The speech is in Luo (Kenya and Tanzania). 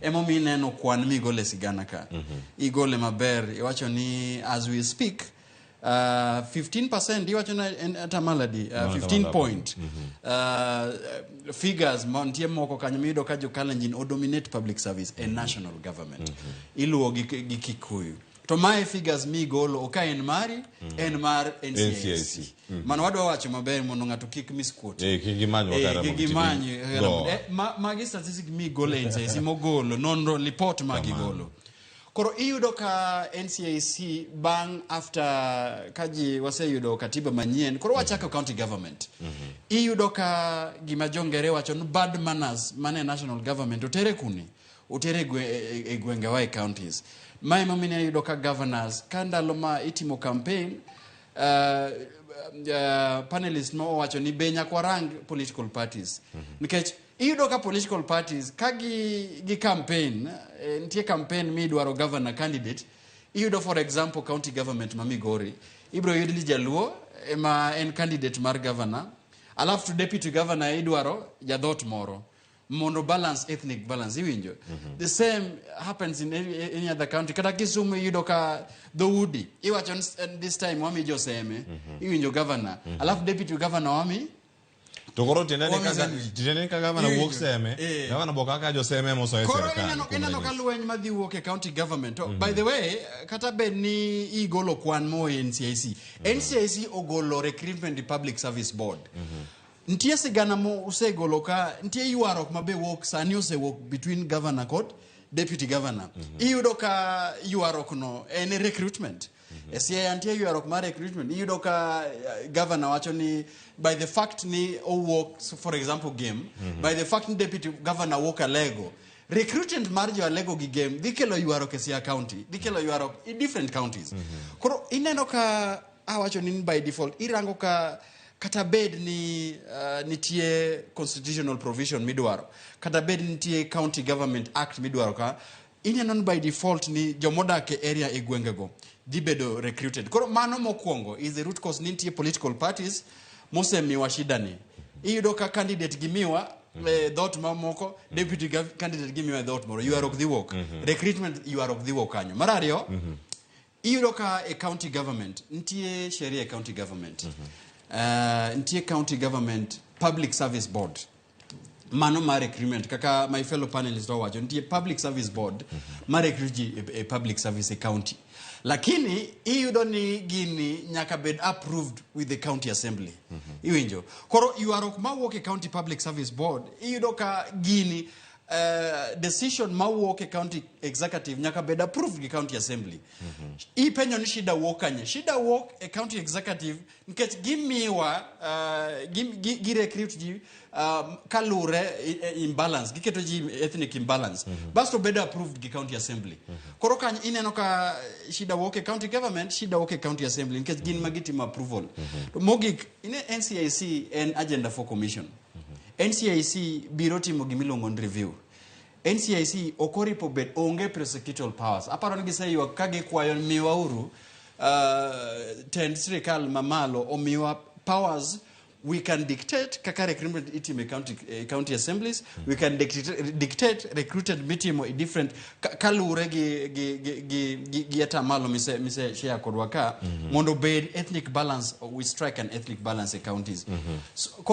Emomiyo ineno kwan migolo e sigana ka. Igole maber, iwacho ni as we speak, 15% iwacho ni en atamalo adi? 15 point figures ma nitie moko kanyo miyudo ka jo Kalenjin o dominate public service e national government. Iluwo gi Kikuyu. To mae figures migolo ok en mari, en mar NCIC. NCIC. Mano wadwa wacho maber mondo ng'ato kik misquote. Kik gimany kik mondo gimany, go. Magi statistic migolo e NCIC mogolo nonro report ma gigolo. Koro iyudo ka NCIC bang' after ka ji waseyudo katiba manyien, koro wachako county government. Iyudo ka gima jongere wacho ni bad manners mane national government otere kuni, otere e gwengewa, e counties. Ma emomiyo iyudo ka governors ka ndalo ma itimo campaign, panelist ma owacho ni be nyaka warang political parties, nikech iyudo ka political parties ka gi campaign, nitie campaign midwaro governor candidate. Iyudo, for example, county government ma Migori, ibiro yud ni Jaluo ema en candidate mar governor, alafu to deputy governor idwaro jadhot moro mondo balance ethnic balance, iwinjo? The same happens in any other county. Kata Kisumu iyudo ka dhoudi iwacho ni this time wami joseme, iwinjo, governor, alafu deputy governor wami To koro tiende ni Wami kaka tiende ni ka gavana wuok Iwinjo? Seme, gavana bo kaka joseme mosoe Koro sirkal. ineno Kuom ineno ka ranyisi. lweny madhi wuok e county government. To, by the way, kata bed ni igolo kwan moa e NCIC, NCIC ogolo recruitment e Public Service Board. Nitie sigana mo osegolo ka nitie ywaruok ma be wuok sani, osewuok between governor kod deputy governor. Iyudo ka ywaruok no en recruitment. E Siaya nitie ywaruok mar recruitment. Iyudo ka governor wacho ni by the fact ni owuok, so for example Gem, by the fact ni deputy governor wuok Alego, recruitment mar jo Alego gi Gem dhi kelo ywaruok e Siaya County, dhi kelo ywaruok in different counties. Koro ineno ka awacho ni by default irango ka kata bed ni nitie constitutional provision midwaro, kata bed nitie County Government Act midwaro, ka ineno ni by default ni jomodak e area e gwengego dhi bedo recruited. Koro mano mokwongo is the root cause ni nitie political parties mosemiwa shida ni. Iyudo ka candidate gimiwa e dhot mamoko, deputy candidate gimiwa e dhot moro, ywaruok dhi wuok, recruitment ywaruok dhi wuok kanyo. Mar ariyo, iyudo ka e county government nitie sheria e county government, nitie County Government Public Service Board. Mano mar recruitment, kaka my fellow panelist owacho, nitie Public Service Board mar recruit ji e public service e county, lakini iyudo ni gini nyaka bed approved with the county assembly, iwinjo? Koro ywaruok mawuok e County Public Service Board, iyudo ka gini decision mawuok e county executive nyaka bed approved gi county assembly. Ipenjo ni shida wuok kanye? Shida wuok e county executive nikech gimiwa gi recruit ji kalure imbalance, giketo ji ethnic imbalance, basto bedo approved gi county assembly. Koro kanyo ineno ka shida wuok e county government, shida wuok e county assembly nikech gin ma gitimo approval. To mogik, ine NCIC en agenda for commission. NCIC biro timo gimiluongo ni review. NCIC ok oripo bed onge prosecutorial powers. Aparo ni giseywak ka gikwayo miwauru tend sirikal mamalo omiwa powers we can dictate kaka recruitment itimo e county assemblies, we can dictate recruited mitimo e different kaluwore gi atamalo mise share kodwa ka mondo obed ethnic balance, we strike an ethnic balance e counties. So, koro